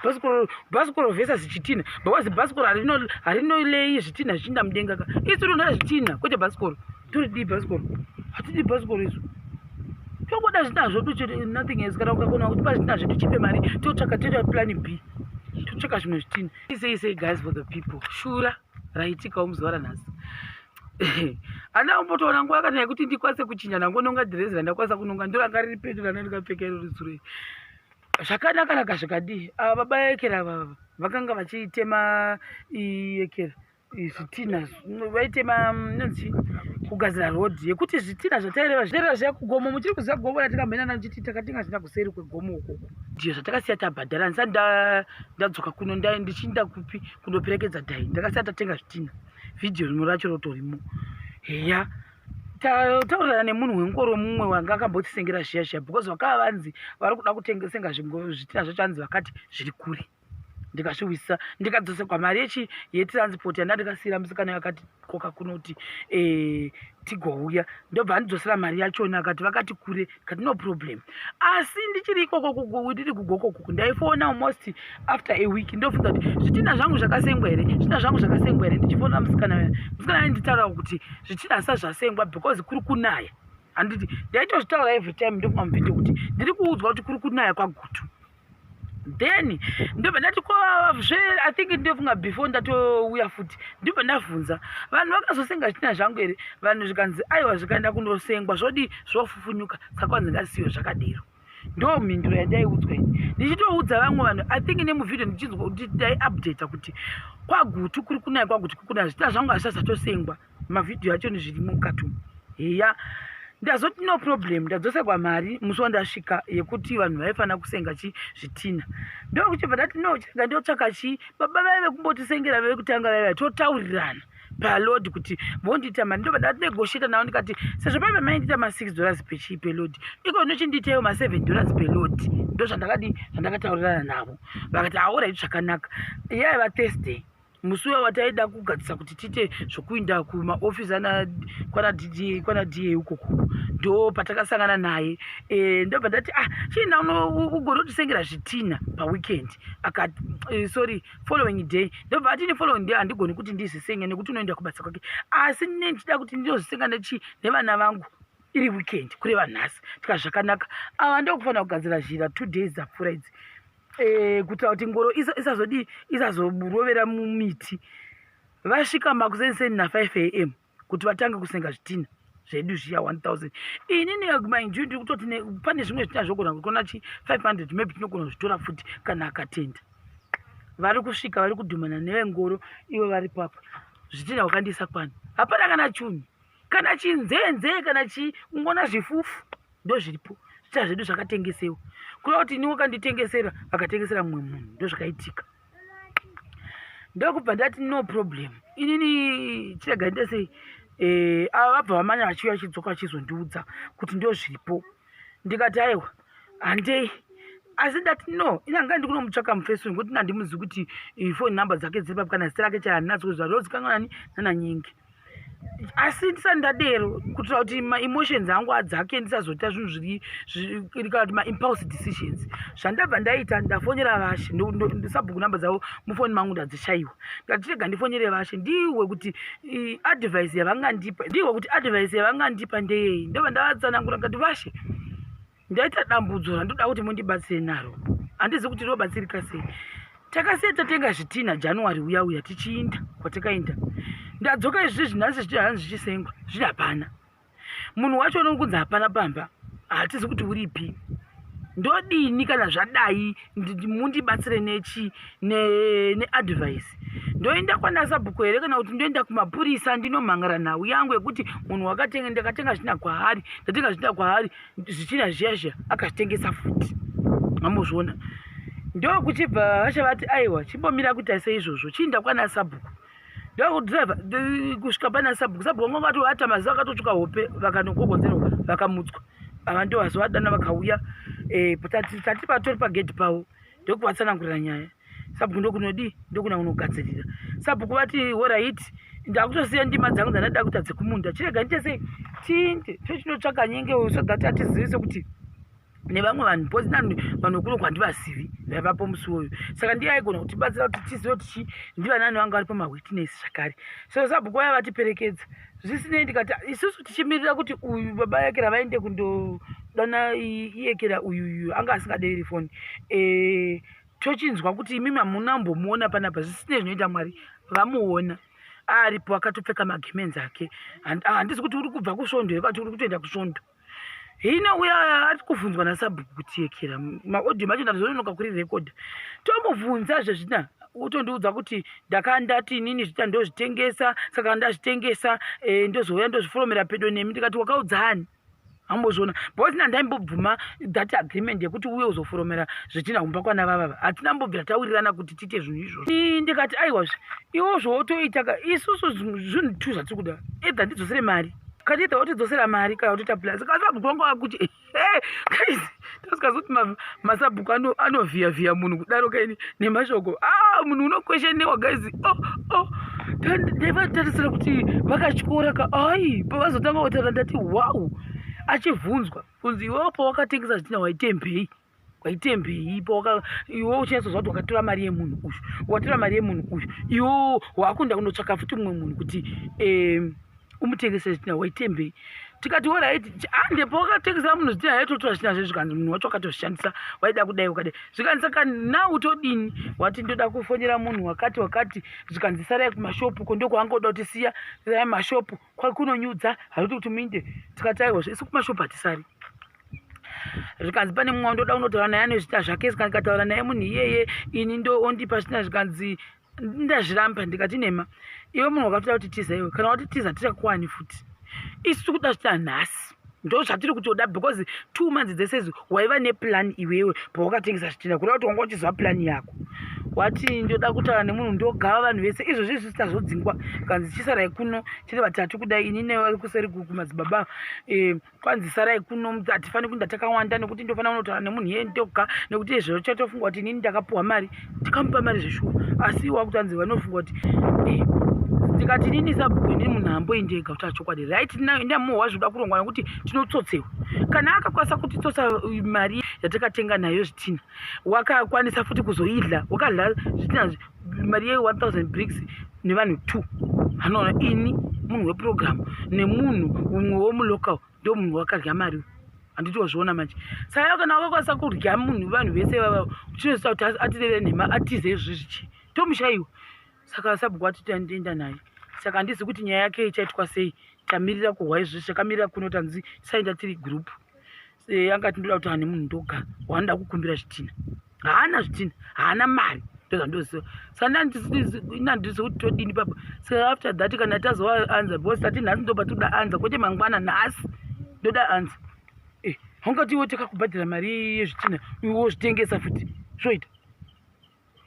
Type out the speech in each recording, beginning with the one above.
Bhasikoro, bhasikoro versus chitinha, because bhasikoro harino harinolei zvitinha zvichiinda mudenga ka. Isu tinoda zvitinha kwete bhasikoro. Toridii bhasikoro? Hatidi bhasikoro isu. Tongoda zvitinha zvedu chete, nothing else. Kana ukakona kutipa zvitinha zvedu chipe mari totsvaka toita plan B. Totsvaka zvimwe zvitinha. Sei sei guys for the people. Shura raitikawo muzuva ranhasi. Handina kumbotoona nguva kana yekuti ndikwanise kuchinja ndangononga dhirezi randakwanisa kunonga ndoranga riri pedo randa ndikapfeka iro rizuro iri. Zvakanaka naka zvikadii ava baba yekera ava vakanga vachitema yekera zvitinha vaitema inonzi kugadzira road yekuti zvitinha zvataireva zvinoreva zviya kugomo muchiri kuziva gomo ratikamhena naro chiti takatenga zvitina kuseri kwegomo ukoko ndiyo zvatakasiya tabhadhara ndisati ndadzoka kuno ndichiinda kupi kundoperekedza dhai ndakasiya tatenga zvitinha vhidhiyo rino racho rotorimo heya Taurirana nemunhu wengoro mumwe wanga akambotisengera zviya zviya because vakava vanzi vari kuda kutengesenga zvitina zvacho hanzi vakati zviri kure ndikazvihwisisa ndikadzoserwa mari yechi yetransport yanda ndikasiira musikana akati koka kunoti eh, tigouya ndobva andidzosera mari yachona akati vakati kure kati no problem asi ndichiri ikoko ndiri kugokoko ndaifona almost after a week ndofunga kuti zvitina zvangu zvakasengwa here zvitina zvangu zvakasengwa here ndichifona musikana uya musikana ainditaura kuti zvitina zvisati zvasengwa because kuri kunaya handiti ndaitozvitaura every time ndofunga muvhidhiyo kuti ndiri kuudzwa kuti kuri kunaya kwagutu then ndobva ndati kozve i think ndofunga before ndatouya futi ndobva ndavhunza vanhu vakazosenga zvitina zvangu here vanhu zvikanzi aiwa zvikaenda kundosengwa zvodii zvofufunyuka saka kwanzi ngasiwe zvakadero ndo mhinduro yandaiudzwa ini ndichitoudza vamwe vanhu i think nemuvhidhio ndichinzwa kuti ndaiupdata kuti kwagutu kuri kunaya kwagutu kuri kunaya zvitina zvangu hazvisazatosengwa mavhidhiyo acho nezvirimo mukati umu heya ndazoti no problem ndadzoserwa mari musi wandasvika yekuti vanhu vaifanira kusenga chi zvitina ndokuchibva ndati no chirega ndotsvaka chii baba vaive kumbotisengera vekutanga vaiva totaurirana palod kuti vondiita mari ndobva ndanegotiata navo ndikati sezvo paive maindiita ma6 dollars pechii pelod iko ndochindiitaiwo ma7 dollars pelod ndo zvandakadii zvandakataurirana navo vakati aorit zvakanaka yaiva thursday musi uya wataida kugadzisa kuti tiite zvokuinda kumaofisi ana kwana dda kwana da ukoko ndo patakasangana naye e, ndobva ndati ah chiina ugonotisengera zvitinha paweekend akati e, sorry following day ndobva atini following day handigoni kuti ndizvisenge nekuti unoenda kubasa kwake asi ne ndichida kuti ndinozvisenga nechi nevana vangu iri weekend kureva nhasi tika zvakanaka ava ndokufanira kugadzira zhira 2 days dzapfuura idzi e, kuitira kuti ngoro isazodii isazorovera mumiti vasvika makuseni na5 am kuti vatange kusenga zvitinha zvedu zviya 1000 inini mind you ndiri kutoti pane zvimwe zvitina zvogona kukona chi 500 maybe tinogona kuzvitora futi kana akatenda vari kusvika vari kudhumana nevengoro ivo vari papa zvitina wakandiisa kwani hapana kana chunhu kana chinzenze kana chi ungona zvifufu ndozviripo zvitina zvedu zvakatengesewa kureva kuti ini wakanditengesera akatengesera mumwe munhu ndozvakaitika ndokubva ndati no problem inini chirega ndite sei eh, ava vabva vamanya vachiuya vachidzoka vachizondiudza kuti ndozviripo ndikati aiwa handei asi ndati no ini anga ndikunomutsvaka mufesi uyu ngokuti nandimuzivi kuti eh, phone number dzake dziri papi kana zita rake chai handinadzo kuziva rozikanwa nani nananyingi asi ndisati ndadero kuitira kuti maemotions angu adzake ndisazoita zvinhu zviri kana kuti maimpulse decisions zvandabva ndaita ndafonera vashe sabhuku number dzavo mufoni mangu ndadzishaiwa ndati rega ndifonere vashe ndihwe kuti advice yavangandipa ndihwe kuti advice yavangandipa ndeyei ndobva ndavatsanangura ndikati vashe Ndaita dambudzo randoda kuti mundibatsire naro handizi kuti rinobatsirika sei takasiya tatenga zvitinha january uya uya tichiinda kwatakainda ndadzoka izvi zvinhasi zvitinha hanzi zvichisengwa zviri hapana munhu wacho unokunzi hapana pamba hatizi kuti uripi ndodini kana zvadai mundibatsire nechi neadvice ne ndoenda kwana sabhuku here kana kuti ndoenda kumapurisa ndinomhangara nhau yangu yekuti munhu wakatenga ndakatenga zvitina kwaari ndatenga zvitina kwaari zvichina zviya zviya akazvitengesa futi mamozviona ndokuchibva vasha vati aiwa chimbomira kuita seizvozvo chiinda kwana sabhuku ndokudriver kusvika pana sabhuku sabhuku vanga vatovata maziva akatotsvuka hope vakanogogonzerwa vakamutswa ava ndovazovadana vakauya eh, tati patori pagedhi pavo ndokuvatsanangurira nyaya sabhuku ndokunodii ndokuna kunogadzirira sabhuku vati horaiti ndakutosiya ndima dzangu dzandada kuita dzekumunda chirega ndiite sei tinde tochinotsvaka nyenge so that atizivise kuti Nevamwe vanhu because nani vanhu vekuno kwandivazivi vaivapo musi uwoyo, saka ndiye aigona kutibatsira kuti tizive kuti chi ndivanani vanga vari pamawitness zvakare. So sabhuku vaya vatiperekedza zvisinei, ndikati isusu tichimirira kuti uyu baba yekera vaende kundodana iyekera uyuyu anga asingadeviri foni, tochinzwa kuti imimi hamuna mbomuona panapa. Zvisinei, zvinoita Mwari, vamuona aripo akatopfeka magemenzi ake. Handisi kuti uri kubva kusvondo here, kati uri kutoenda kusvondo. Hino uya ari kuvhunzwa nasabhuku kuti yekera maaudio macho ndazononoka kuri rekodha, tomubvunza zvezvina, utondiudza kuti ndakandati inini zvita ndozvitengesa, saka ndazvitengesa, ndozouya ndozviforomera pedo nemi. Ndikati wakaudzani? Ambozviona because nandaimbobvuma that agreement yekuti uye uzoforomera zvitina kumba kwana vavava, hatina mbobvira tawirirana kuti tiite zvinhu izvozvo. Ndikati aiwazve, iwo zvowotoita ka, isusu zvinhu tu zvatiri kuda, either ndidzosere mari, kati either wotidzosera mari kana kutoita plus. Kasabhuku wangu akuti guys, tasikazi kuti masabhuku anovhiya vhiya munhu kudaro kaini nemashoko. Ah, munhu unokweshenewa guys. Oh, ndaiva tarisira kuti vakatyora ka. Ai, pavazotanga kutaura ndati wow, achibvunzwa kunzi iwewo pawakatengesa zvitina waitembei, waitembei pawaka iwe uchinyatsozva kuti wakatora mari yemunhu uyu, watora mari yemunhu uyu, iwo wakuenda kundotsvaka futi mumwe munhu kuti umutengesere zvitina, waitembei? Tikati alright, ande pawakatengesera munhu zvitina yaitotora zvitina zvezvo, zvikanzi munhu wacho wakatozvishandisa, waida kudai, wakadai. Zvikanzi saka now todini? Wati ndoda kufonera munhu wakati wakati. Zvikanzi sarai kumashopu ko, ndokwaangoda kuti siya sarai mashopu kwakunonyudza, hariti kuti muinde. Tikati aiwa, isu kumashopu hatisari. Zvikanzi pane mumwe wandoda kunotaura naye anezvita zvake, saka ndikataura naye munhu iyeye ini ndo ondipa zvitina. Zvikanzi ndazviramba. Ndikati nema iwe munhu wakatoda kuti tiza iwe, kana watitiza tichakuwani futi. Isu tiri kuda zvitina nhasi, ndo zvatiri kutoda, because 2 months dzese idzi waiva neplan iwewe pawakatengesa zvitina, kureva kuti wanga uchiziva plan yako. Wati ndoda kutaura nemunhu, ndogava vanhu vese izvozvo, isu tazodzingwa. Kanzi chisarai kuno tiri vatatu kudai, ini nevari kuseri kumadzibaba, kwanzi sarai kuno, hatifani kuinda takawanda nekuti ndofanira kunotaura nemunhu iye ndoga, nekuti izvo chatofunga kuti inini ndakapuwa mari, tikamupa mari zveshuwa, asi wakutanzi vanofunga kuti Ndikati inini sabhuku, inini munhu hamboindi ega kuti achokwadi right now indamuhwa zvinoda kurongwa nekuti tinotsotsewa. Kana akakwanisa kutitsotsa mari yatakatenga nayo zvitina, wakakwanisa futi kuzoidla, wakadla zvitina mari ye1000 bricks nevanhu two, anoona ini munhu weprogram nemunhu umwe womulocal, ndo munhu wakadya mari, handiti wazviona manje? Saka kana wakakwanisa kudya munhu vanhu vese vava, chinozoita kuti atireve nhema, atize izvozvi zvichi tomushayiwa. Saka sabhuku ati tandienda naye, saka handizi kuti nyaya yake ichaitwa sei. Tamirira kuhwa izvozvi, takamirira kuno, tanzi tisaenda tiri group. Angati ndoda kuti ane munhu ndoga waanoda kukumbira zvitina, haana zvitina, haana mari, ndozvandoziva. Saka inandisi kuti todini papa. Saka after that kana tazova answer, because tati nhasi ndo patinoda answer, kwete mangwana, nhasi ndoda answer. Haungati iwe takakubhadhira mari yezvitina, iwe wozvitengesa futi, zvoita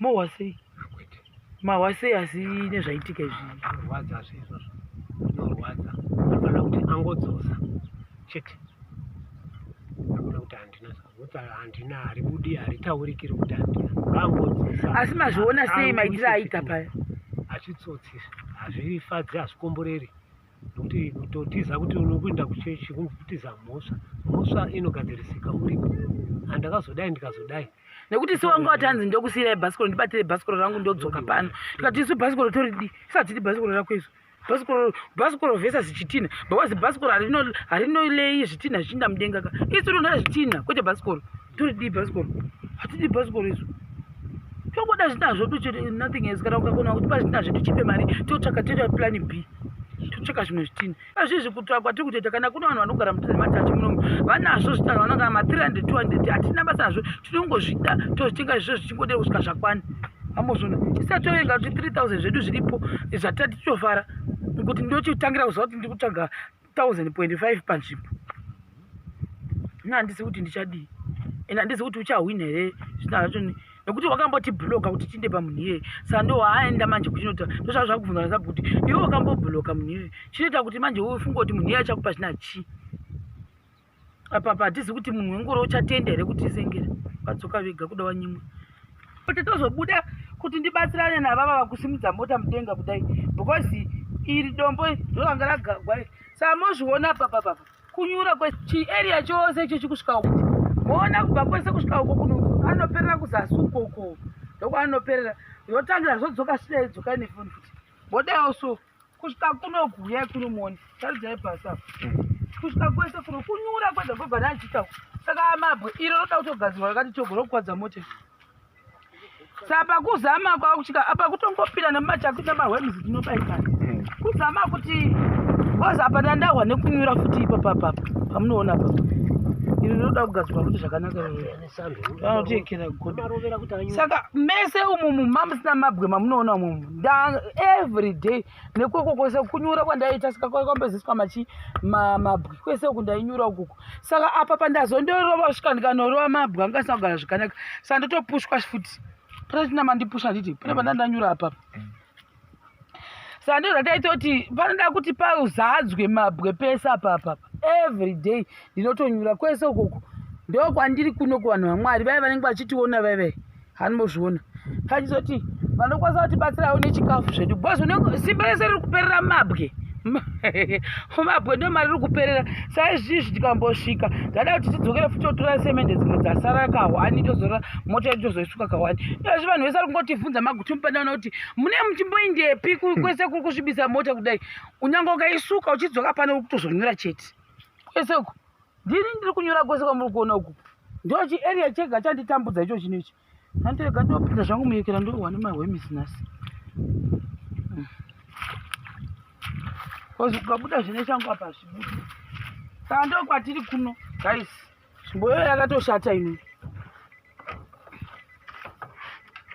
mohwa sei? Kwete. Mahwa sei asi nezvaitika izvi? Zvinorwadza zve izvozvo, zvinorwadza. Anofanira kuti angodzosa chete, akona kuti handina kuti handina, haribudi, haritaurikiri kuti handina, ngaangodzosa. Asi mazviona sei maitiro aita paya? Hazvitsotsi, hazvifadzi, hazvikomboreri, nokuti kutotiza kuti unokuenda kuchechi kunzi kutiza mhosva. Mhosva inogadzirisika uripo. Handakazodai, ndikazodai. Nekuti si wanga wati hanzi ndokusiyirai bhasikoro, ndibatire bhasikoro rangu, ndodzoka pano. Tikati isu bhasikoro toridi? Isatidi bhasikoro rako isu, bhasikoro, bhasikoro versus chitina, because bhasikoro harinolei zvitina zvichiinda mudenga ka. Isu tinoda zvitina kwete bhasikoro. Toridii bhasikoro? Hatidi bhasikoro isu, tongoda zvitina zvedu chete, nothing else. Kana ukakona kutipa zvitina zvedu, chipe mari, totsvaka, toita plan B, totsvaka zvimwe zvitina. Azvizvi kutsvaka kwatiri kutoita, kana kune vanhu vanogara mudhuze matachi munomu vanazvo zvitina, vanogara ma300, 200, hatina basa nazvo, tinongozvida, tozvitenga izvozvo zvichingodero kusvika zvakwana. Ambozvona tisati toverenga kuti 3000 zvedu zviripo zvatati titofara kuti ndochitangira kuziva kuti ndiri kutsvaga 1000.5 panzvimbo. Ina handisi kuti ndichadii, ende handisi kuti uchahwina here zvitina zvacho, nekuti wakambotibhuloka kuti tiinde pamunhu iyeye. Saka ndo waaenda manje kuchinota, ndozvava zvakubvunza nasabu kuti iwe wakambobhuloka munhu iyeye, chinoita kuti manje ufunge kuti munhu iyeye achakupa zvina chii apa pa? Hatizi kuti munhu wengoro uchatenda here kuti isengere vadzoka vega kuda wanyimwa kuti tozobuda kuti ndibatsirane navava vakusimudza mota mudenga kudai, because iri dombo ndoranga ragagwa iri. Saka mozviona papa papa kunyura kwechiarea chose icho chikusvika uku. Moona kubva kwese kusvika uko kuno anoperera kuzasi ukoko ndokwaanoperera yotangira zvodzoka svidai dzokai nefoni futi modaiwo so kusvika kuno huyai kuno muone taridzai pasi apa kusvika kwese kuno kunyura kwega kwega ndachiita saka mabwe iro roda kutogadzirwa rakati togo rokukwadza mota saka pakuzama kwakusvika apa kutongopinda nemumachakwi nemahwemizi tinobaikana kuzama kuti kozi apa ndandahwa nekunyura futi ipapapapa pamunoona apa iri rinoda kugadzirwa futi zvakanaka vanotiekera godo saka mese umumu mamusina mabwe mamunoona umumu nda every day nekoko kwese kunyura kwandaita saka kwamboziswa machi mabwe kwese uku ndainyura ukuku saka apa pandazondorova kusvika ndikanorova mabwe anga asina kugara zvakanaka saka ndotopushwa futi pane china mandipusha nditi pane pandandanyura apapa saka ndo zvataita kuti panoda kuti pazadzwe mabwe pese apa apapa every day ndinotonyura kwese ukoko ndokwandiri kuno kuvanhu vamwari vaya vanenge vachitiona vaive hanimozviona kachizoti vanokwanisa kutibatsirawo nechikafu zvedu because unenge simba rese riri kuperera mabwe mabwe ndo mari riri kuperera saizvizvi tikambosvika ndada kuti tidzokere futi totora semende dzimwe dzasara kahwani tozora mota yedu tozoisuka kahwani izvozvi vanhu vese vari kungotivhunza maguti mupandaona kuti mune muchimboindepi kwese kuri kusvibisa mota kudai unyange ukaisuka uchidzoka pano uri kutozonyura chete kwese uku ndini ndiri kunyora kwese kwamuri kuona uku ndochi area chega chanditambudza icho chino ichi andirega ndopinda zvangu muyekera ndorohwa nemahwemisi nhasi bcause ukabuda zvine shangu apa hazvibudi saka ndokwatiri kuno guys nzvimbo iyoyo yakatoshata ino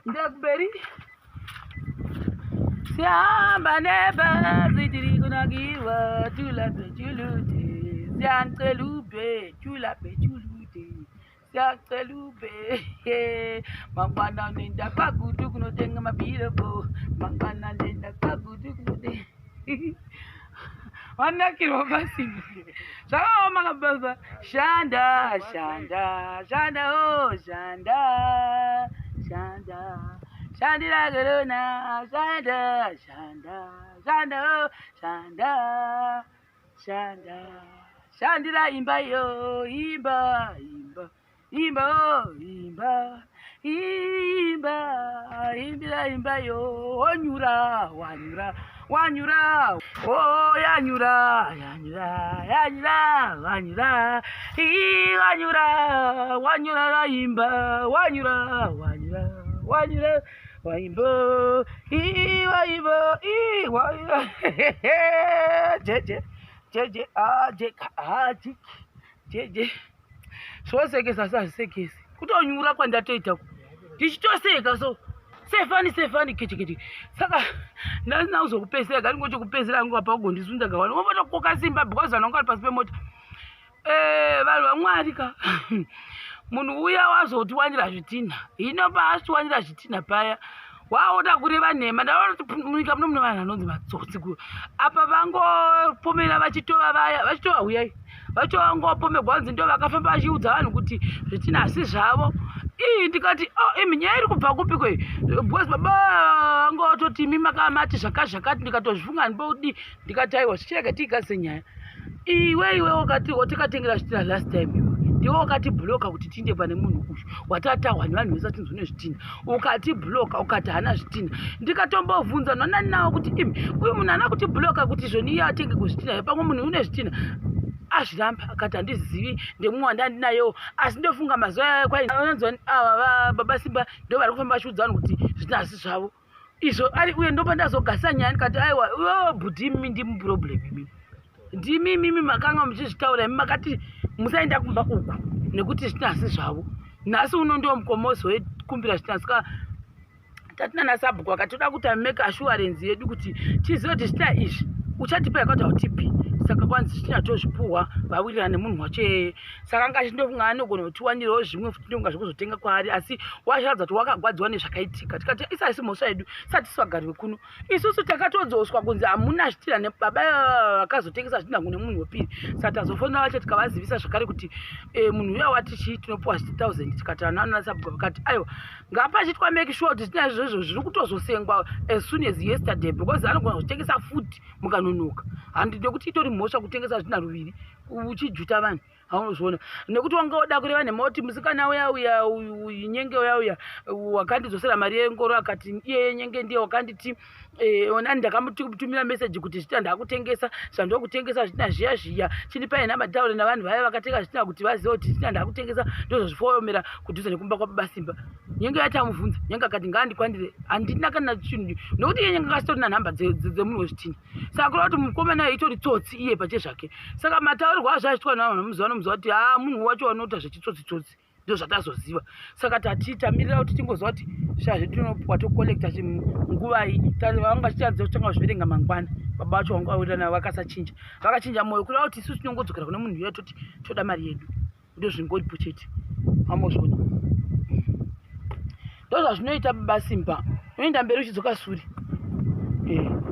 ndekuberi sihamba nebhasi tiri kunakirwa tulape chulute siyacela ube tulape chulute siyacela ube mangwana nenda kwagutu kunotenga mabhiroko mangwana nenda kwagutu kunotenga wanakirwa basi zvakaoma kababa shanda shanda shanda o oh, shanda shanda shandira korona shanda shanda shanda o oh, shanda shanda shandira imba iyo imba imba imba oh, imba imba imbira imba yo wanyura wanyura wanyura oh yanyura yanyura yanyura wanyura ii wanyura wanyura raimba wanyura wanyura wanyura waimba ii waimba ii waimba jeje jeje ah jeka ah jiki jeje zvosekesa asi hazvisekesi kutonyura kwandatoita ku ndichitoseka so sefani sefani kechekeche saka ndasina kuzokupesera gari ngochokupesera angu apa ugondisunda gawani wotokoka simba because vanhu vanga vari pasi pemota eh, vanhu vamwari ka munhu uya wazotiwanira zvitinha hino paasitiwanira zvitinha paya waoda kureva nhema ndaona kuti munyika muno mune vanhu vanonzi matsotsi ku apa vangopomera vachitova vaya vachitova huyai vachitova vangopomegwa kunzi ndo vakafamba vachiudza vanhu kuti zvitina asi zvavo ii ndikati oh, imi nyaya iri kubva kupi kwe because baba vangatoti imi makamati zvakati zvakati ndikatozvifunga handibodi ndikati aiwa zvichirega tiigase nyaya iwe iwe wakati watikatengera zvitina last time iwe ndiwe wakatibloka kuti tiinde pane munhu uyu watatahwa nevanhu vese atinzi une zvitina ukatibloka ukati haana zvitina ndikatombovhunza nonani nawo kuti imi uyu munhu haana kutibloka kuti zvoni iye atenge kuzvitina here pamwe munhu une zvitina azviramba akati handizivi ndemumwe wandandinayewo asi ndofunga mazuva kwainonzi ava baba simba ndo vari kufamba vachiudza vanhu kuti zvitina hasi zvavo izvo ari uye ndopa ndazogasa nyaya ndikati aiwa iwewe bhuti imimi ndimi problem imimi ndimi imimi makanga muchizvitaura imi makati musaenda kumba uku nekuti zvitinasi zvavo nhasi uno ndiwo mukomozi wekumbira zvitinasi ka tatina nasabhuku akatoda kuti amake assurance yedu kuti tizive kuti zvitina izvi uchatipa yakati hautipi saka kwanzi zvitina tozvipuhwa vawirirana nemunhu wacho iyeye saka anga achindofunga anogona kutiwanirawo zvimwe futi ndonga zvekuzotenga kwaari asi washaradza kuti wakagwadziwa nezvakaitika tikati isa isi mhosva yedu sati vagari vekuno isusu takatodzoswa kunzi hamuna zvitina nebaba vakazotengesa zvitina kune munhu wepiri saka tazofonera vacho tikavazivisa zvakare kuti e, munhu uya wati chii tinopiwa 1000 tikati vanhu vanonasabhuka vakati aiwa ngapachitwa make sure kuti zvitina izvozvo zviri kutozosengwa as soon as yesterday because anogona kuzvitengesa futi mukanonoka handi nekuti itori mhosva kutengesa zvitina ruviri uchijuta vanhu. Haunozviona nekuti wanga woda kureva nhema kuti musikana uya uya uyu nyenge uya uya wakandidzosera mari yengoro akati iyeye nyenge ndiye wakanditi eh, ona ndakamutumira meseji kuti zvitina ndakutengesa zvandokutengesa zvitina zviya zviya chindipai nhamba nditaure navanhu vaya vakatenga zvitina kuti vazive kuti zvitina ndakutengesa ndozozvifomera kudhuze nekumba kwababa simba nyenge yati amubvunza nyenge akati ngaandikwandire handina kana chinhu nekuti iye nyenge akasitorina nhamba dzemunhu wezvitina saka kureva kuti mukomana itori tsotsi iye pachezvake saka mataurirwo azvo achiitwa navanhu muzuva nomuzuva kuti haa munhu wacho wanoita zvechitsotsi tsotsi ndo zvatazoziva saka tati tamirira kuti tingoziva kuti shaa zvedu tinopuwa tocollecta nguvai vanga vachitadza kutanga kuzviverenga mangwana baba vacho vanga vawirirana vakasachinja vakachinja mwoyo kureva kuti isusu tinongodzokera kune munhu uya toti toda mari yedu ndozvingoripo chete amozviona ndozvazvinoita baba simba unoenda mberi uchidzoka sure eh.